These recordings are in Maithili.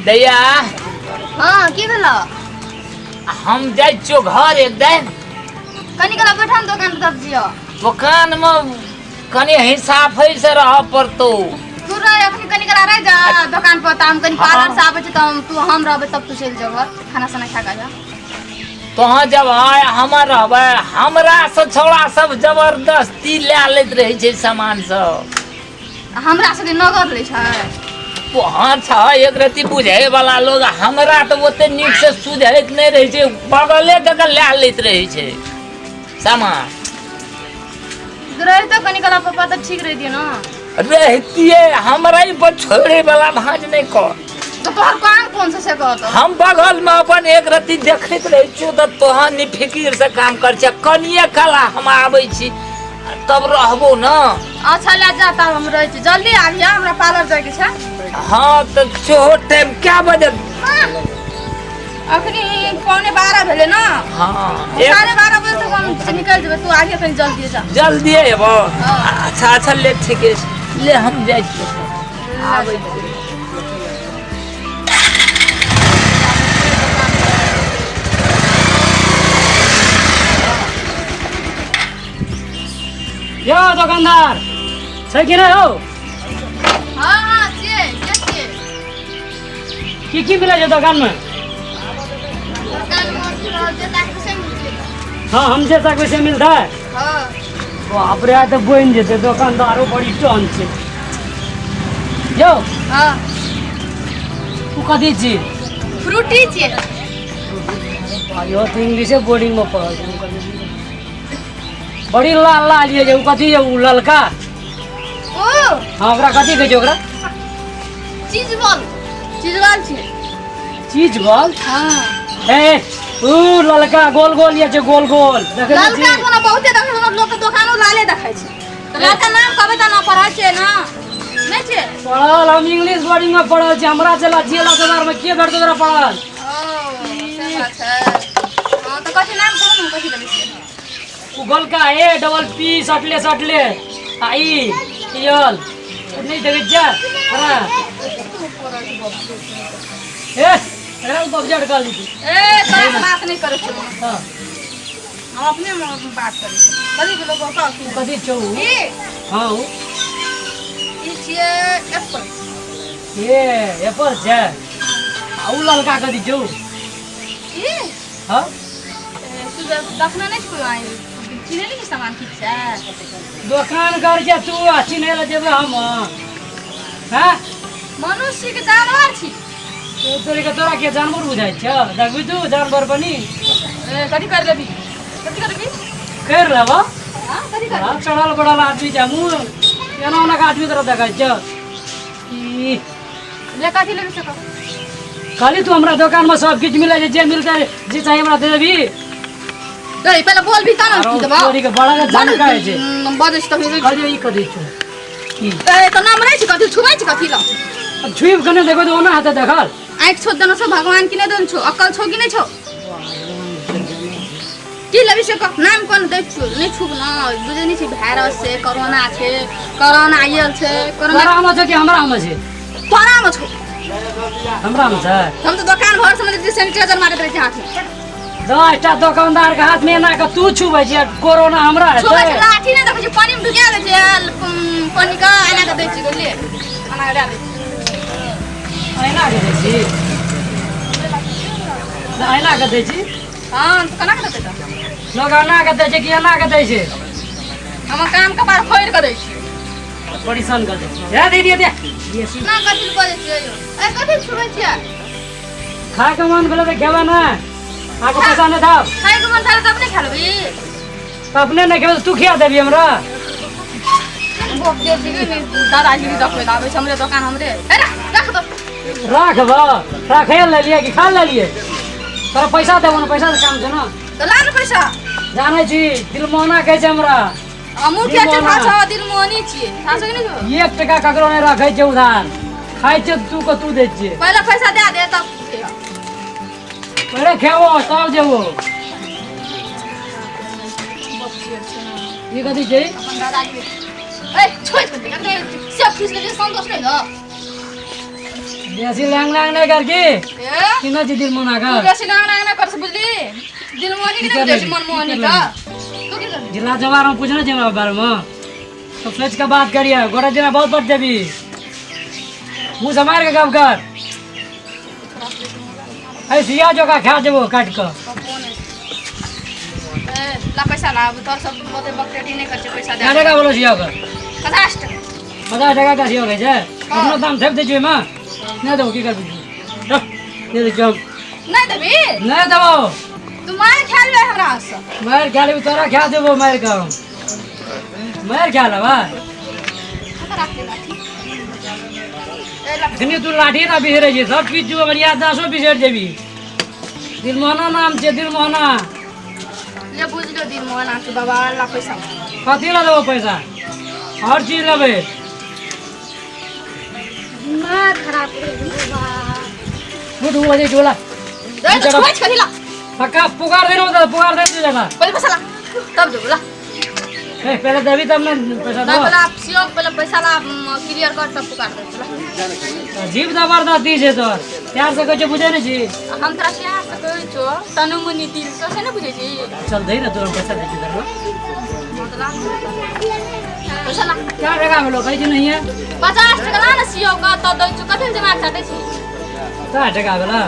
दैया। हाँ, की भेलो? हम जाइ छियौ घर एक दिन। कनी कला बैठा ने दोकान पर तब जियो। दोकान में कनी हिसाब से रह पड़तो। तू रह अखनी कनी कला रह जा दोकान पर, त हम कनी पार्लर से आबै छी त हम तू हम रहबै तब तू चलि जो घर, खाना साना खा के जा। तोहाँ जब आय हमर रहबै, हमरा से छौड़ा सब जबरदस्ती लए लैत रहै छै सामान सब। हमरा सबके नगद लै छै। तोहाँ छ एक रति बुझे वाला लोग, हमरा तऽ ओते नीक से सुझैत नहि रहै छै, बगले दऽ कऽ लए लैत रहै छै सामान। रहितो कनी कला पापा तऽ ठीक रहितियै ने। रहितियै, हमरा ही पर छोड़े वाला भाँज नहि कर। तऽ तोहर काम कोन छै से कहत? हम बगल में अपन एक रति देखैत रहै छियौ तऽ तोहाँ निफिकिर से काम कर छियै। कनिये कला हम आबै छी तब रहबो न। अच्छा ले जा, तब हम रहै छी, जल्दी आबिया, हमरा पार्लर जाइके छै। हाँ तऽ सेहो टाइम क्या बजे? अखनी 11:45 भेलै ने। हाँ। 12:30 बजे तक हम निकलि जेबै, तू आबिया कनि जल्दी जा। जल्दी अयबो? हाँ। अच्छा अच्छा, ले ठीके छै, ले हम जाइ छियौ, आबै छी। यौ दोकानदार छै कि नहि हौ? हाँ हाँ छियै, के छियै? की की मिलै छै दोकानमे? दोकानमे अथी रहल जे ताकबै से मिलतै। हाँ, हम जे ताकबै से मिलतै? हाँ। बाप रे, आइ तऽ बनि जेतै, दोकानदारो बड़ी टन छै। यौ। हाँ। ओ कथी छी? फ्रूटी छियै। यो तऽ इंग्लिशे बोर्डिंगमे पढ़ल छै। ओ कथी छी? बड़ी लाल लाल ये जे, ओ कथी ये? ओ ललका। ओ। हाँ, ओकरा कथी कहै छै ओकरा? चीज बॉल, चीज बॉल छियै। Cheese ball? हाँ। ए ऊ ललका गोल गोल ये जे, गोल गोल देखै नहि ललका छी? कोनो बहुते देखै छै, लोक के दोकानो लाले देखै छै, तऽ ललका नाम कहबै तऽ ना पढ़ल छियै ना नहि छियै? पढ़ल, हम इंग्लिश बोर्डिंग में पढ़ल छी। हमरा चला जियला के बारे में के भेटतौ तोरा पढ़ल? ओ से बात छै। हाँ तऽ कथी नाम कहू ने, कथी लेबै छियै? उ गोलका ए डबल पी सटले सटले आ ई यल नहि देखै छियै ओकरा? ए एकरा बबजट कर ली। ए तोरा से बात नहि करै छियौ। हाँ। हम अपने बात करै छियौ। कथी भेलो बताउ की? कथी छौ उ? ई? हाँ, उ। ई छियै एप्पल। ए एप्पल छै। आ उ ललका कथी छौ? ई? हाँ। देखने नहि छी कोइ, चिन्है नहि सामान ठीक छै। दोकान कर जे तू आ चिन्है लए जेबै हम? हैं? मनुष्य छी कि जानवर छी? तोरे के तोरा के जानवर बुझाइ छ? देखबी तू जानवर बनी। ए, कथी कर लेबी? कथी करबी? कर लेबो। हाँ, कथी कर? हाँ, चढ़ल बढ़ल आदमी छै, मुँह एना ओना के आदमी तरफ देखै छ। ई ले कथी लेबी से कह। कहली तू हमरा दोकान में सब किछु मिलै छै, जे मिलतै जे चाही हमरा दे देबी। ए, पहिले बोल भी तब ने की देबो। तोरी के बड़ा के जानका छै। बजै छी तभी। कहलियै ई कथी छौ ई? ए तऽ नाम नहि छै, कथी छुबै छै, कथी ल? अब छुइब के नहि देखो तऽ ओना हेतै देखल। आँखि छौ देने छौ भगवान की नहि देने छौ? अक्कल छौ कि नहि छौ? की लेबी से कह, नाम कोन दै छियौ? नहि छुब न, बुझै नहि छी वायरस छै, कोरोना छै, कोरोना आयल छै, कोरोना। तोरा मे छै कि हमरा मे छै? तोरा मे छौ। हमरा मे छै। हम तऽ दोकान भर से मतलब सैनिटाइजर मारैत रहै छी हाथ में। 10 टा दोकानदार के हाथ में एना के तू छुबै छी, कोरोना हमरा हेतै? छुबै छै, लाठी नहि देखै छी, पानी मे डुबिया दै छै, पानी के एना के दै छी, ले एना के दए दै छी। एना के दै छी? एना के दै छी? हाँ, तऽ केना के देतै तऽ? लोग एना के दै छै कि एना के दै छै? हमर कान कपार फोड़ि कऽ दै छी। परेशान कर दै छै। दे दे दे दे। ना कथी लए बजै छियै यौ? ए कथी छुबै छियै? खाय के मन भेलै तऽ खेबै ने, अहाँके पैसा नहि देब। खायके मन भेल तब नहि खा लेबही? तऽ अपने नहि खेबै तऽ तू खिया देबही हमरा? दादागिरी देखबै आबै छै, हमरे दोकान हमरे। ए रख, रख दो। राखब? राखे लेलियै कि खा लेलियै? तोरा पैसा देबो ने, पैसा से काम छै ने। तऽ ला ने पैसा। जानै छी, दिलमोहना कहै छै हमरा। हमहूँ के छै थाह छौ, दिलमोहनी छियै, थाह छौ कि नहि छौ? 1 टका ककरो नहि रखै छै उधार, खाइ छै तू के तू दै छियै। पहिले पैसा दए दे तब खियौ। पहिले खेबो तब जेबो। ई कथी छै? अपन दादागिरी ए छोड़ि दे, सब खींच लेलियै, संतोष नहि न। बेसी लैंग लैंग नहि कर की ए किना छी दिल मोना तू का बेसी लांग लांग ना कर से बुझली दिल मोहनी के की ना कर बुझै लेली? मनमोहनी की का कर तू की करली जिला जवार में पूछना चाहिए हमरा बारे में तो सोच के बात करिए गोरा जना बहुत बढ़ देबी मुँह समार के गप कर ऐसिया जोका खा जेबो काट के ए ला पैसा ला अब तोर सब मोते बकरेटी नहीं कर छे पैसा क्या दे टका बोलो सिया कर 50 टका। 50 टका का सिया छै अपनो दाम थेप दै छियै में नहि देबो की करबी नहि दै छियौ नहीं देबी नहि देबो तू मार खा ले हमरा से मारि खा लेबी तोरा खा देबो मारि कऽ हम मारि खा लेबा कतऽ राख दे लाठी ए ला एखनी तू लाठी ना बिसरै छी सब किछु जो हमर याददाश्तो बिसरि जेबी दिलमोहना नाम छै दिलमोहना ले बुझ लो दिल मोहना के बाबा ला पैसा कथी लए देबो पैसा हर चीज लेबै दिमाग खराब कर बाबा उठ हो जाइ बोला दे तो छोड़ छोड़ी ला पक्का पुकार दे रहो पुकार दे जगह पहले पैसा ला तब दे बोला ए पहले देबी तब ने पैसा ना दो पहले आप सीओ पहले पैसा ला क्लियर कर तब पुकार दे बोला जीव जबरदस्ती छै तोर प्यार से कहै छै बुझै नहि छी हम तोरा प्यार से कहै छो तनु मुनि दिल से से ने बुझै छी चल दे ने तोर पैसा दे छी घरमे मतलब पैसा ला क्या टका भेलो कहै छी नहीं है 50 टका ला ने सीओ का तब दै छो कथी दिमाग चाटै छी 50 टका भेला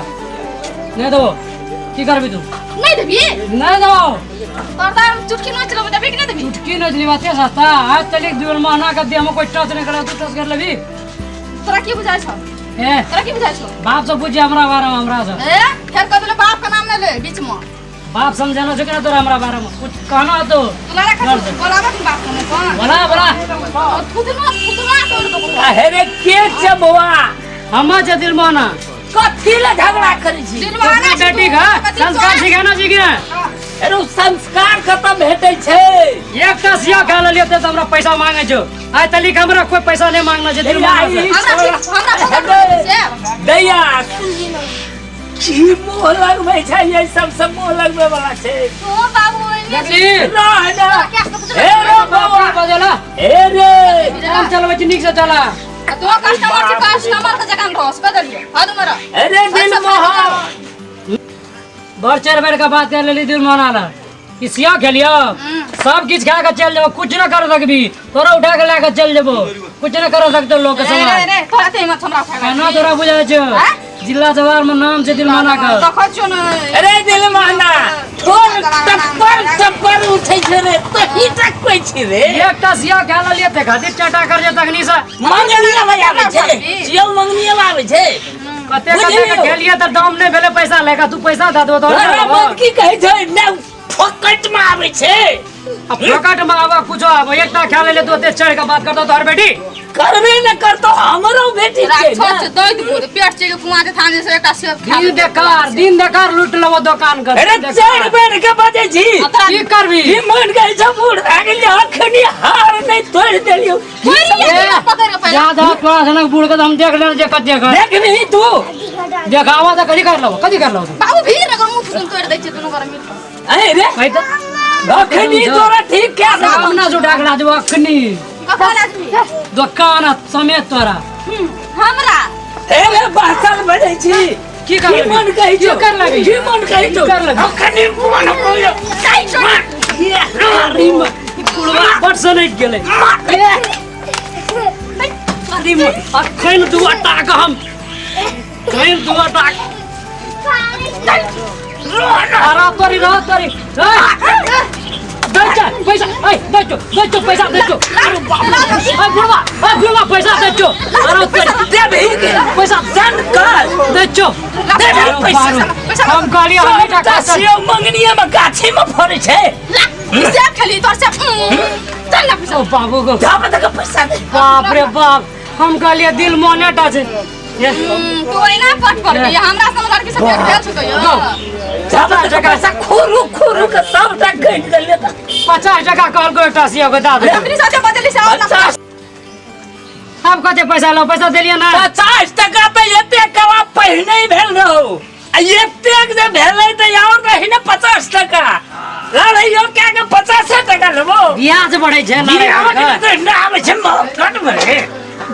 नहि देबो की करबी तू नहीं देबी नहीं देबो तोर त चुटकी नोच लेबो देबी कि नहीं देबी चुटकी नोच ली बाते सस्ता आज तक एक दुल महीना का दे हम कोई टच नहीं करे तू टच कर लेबी तोरा की बुझाइ छौ ए तोरा की बुझाइ छौ बाप से पूछे हमरा बारे में हमरा से ए फेर कह देले बाप का नाम न ले बीच में बाप समझाना छो कि ना तोरा हमरा बारे में कुछ कहना तो तू लड़ा खा बोलाबा के बाप को कौन बोला बोला थुतना थुतना तोड़ दो हे रे के छै बौआ हम छै दिल मोहना कथी ले झगड़ा करै छी दिलवाना अपना बेटी का संस्कार सिखाना छी कि ना अरे संस्कार खत्म भेटै छै एकटा सिया खा लेलियै तऽ हमरा पैसा मांगे छौ आइ तलिक हमरा कोई पैसा नहीं मांगना छै दिल मोहना से। हमरा हमरा से दैया की मोह लगबै छै ये सब सब मोह लगबै वाला छै तू बाबू ओइने देखली ना ना क्या सब कुछ हे रे बाबा बौआ बजेला हे रे काम चलबै छी नीक से चला तू कस्टमर छै कस्टमर के जगह में रस बदलियो हद मरा अरे दिल मोह बड़ चारि बेर के बात कर लेली दिल मोहना ला ई सिया खेलियो सब किछ खा के चल जेबो कुछ न कर सकबी तोरा उठा के लए के चल जेबो कुछ न कर सकतो लोग के रे रे समाज रे तोरा ते हिम्मत हमरा उठा केना तोरा बुझाय छौ जिला जवार में नाम छै दिल मोहना के देखै छियो ने अरे दिल मोहना तोर टप्पर टप्पर उठै छै रे तही तक कहै छी रे एकटा सिया खा लेलियै ते खातिर चटा कर जे तखनी से मंगनी आबै आबै छै जियो मंगनी आबै छै कते कते के खेलियै तऽ दाम नहि भेलै पैसा लए तू पैसा दऽ देबो तऽ तोरा मन की कहै छै ने फोकट में आबै छै आ फोकट में आबऽ कुछो आबऽ एकटा खा लेले तू ओते चढ़ के बात करतो तोहर बेटी करबे न करतो हमरो बेटी छै राक्षस दै दबो पेट चलि कुआं के थाने से एकटा सेब खा दिन देकार दिन देकार लूट लेबो दोकान कर अरे चढ़ बैठ के बजै छी की करबी ई मन कहै छै बूढ़ भए गेलियै अखनी हार नहि तोड़ि देलियौ पकड़ के पहिले जा जा तोरा सनक बूढ़ के तऽ हम देख लेने जे कते कर देखबही तू देखावा तऽ कथी कर लेबो कथी कर लेबो तू बाबू भीड़ अगर मुंह फुदुम तोड़ दै छै दुनू गोरा मिल के अरे रे कहि तऽ अखनी तोरा ठीक कए देबौ सामना से उठा के ला देबो अखनी ककरा लाजमी दोकान समेत तोरा हमरा अरे बासल बजै छी की कर की मन कहै की छौ कर लेबी? की मन कहै छौ की कर लेबी? अखनी मन बोलो अरे बुढ़वा बड़ सनकि गेलै अरे अखन दू टाक हम अखन दू टाक अरे तोरी रह तोरी दै छ पैसा ऐ दै छौ दै छौ पैसा दै छौ अरे बाप रे ऐ बुढ़वा ऐ बुढ़वा पैसा दै छौ अरे तोरी देबही के पैसा जन कर दै छौ देबही पैसा हम कहलियै हम सबटा टाका सेव मंगनीये में गाछी में फड़ै छै ला सेब खेली तोर सेब चल ना पैसा ओ बाबू गो जाबे तक पैसा दे बाप रे बाप हम कहलियै दिल मोने टा छै ये, तू एना पट पर हमरा संग लड़की सब भेट भेल छौ कहियो जाबे तक पैसा खुरू खुरू के सबटा घटि गेलै तऽ 50 टका कहलको एकटा सिया के दऽ दे अपनी साथे बदली से और ना 50 आब कते पैसा लो पैसा देलियै ना 50 टका तऽ एते कवा पहिने भेल रहौ आ एतेक जे भेलै तऽ आओर रही ने 50 टका लड़ैयो कए के 50 टका लेबो ब्याज बढ़ै छै ई लड़ाइ आबै के। छै नहि आबै छै कट भरे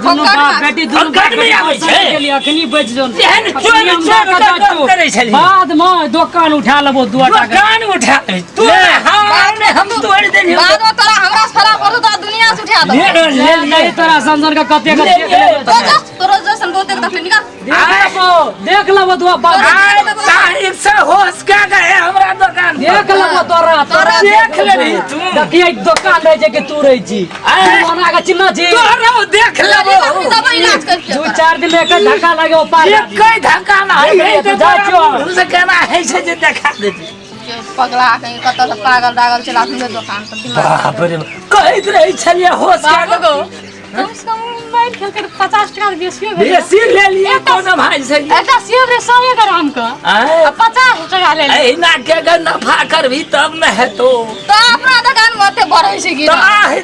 दुनू फोकट बाप में। बेटी दुनू फोकट बाप में बेटी आबै पसंद छै। केली, अखनी बचि जो। जेहन चोर अखनी हम चोर दऽ कऽ गप जाचो। करै छलियै। बाद में दोकान उठा लेबो दू टाका। दोकान उठा लेबै। तू हार ने हम तोड़ि देलियौ। बाद में तोरा हमरा से फरा पड़तो तोरा दुनिया से उठा ले देबो। ले ले। नहीं तोरा समझन के कते ले, के ले। देख लेबो। तो जा तोरो जैसन बहुते के देखले निकाल। देख लेबो, देख लेबो दुआ बाप। आइ तारीख से होश के गए हमरा दोकान पर। देख लेबो तोरा तोरा। देख लेबही तू। देखिए दोकान रहै छै कि तू रहै छी? आइ। तू ओना के चिन्ह छी। तोरो देख लेबो। अखनी दवाई इलाज कर दू चार दिन में एक धक्का लगे ओ पार। एकै धक्का ना देख होइ ले, छै। जा छियौ। से केना होइ छै जे देखा देती। पगला कहीं कतऽ से पागल दागल चला अपने दोकान पर दिमाग। बाप रे बाप। कहैत रहै छलियै होश के बाबू गो, कम से कम मारि खेलकै 50 टका बेसियो भेल। बेसी ले लिए कोनो भाई से। एकटा सेब रे 100 ग्राम के आँय, 50 टका ले। एहिना के अगर नफा करबी तब ने हेतौ। तो अपना दोकान में ओते बढ़ै छै कि? तऽ आह।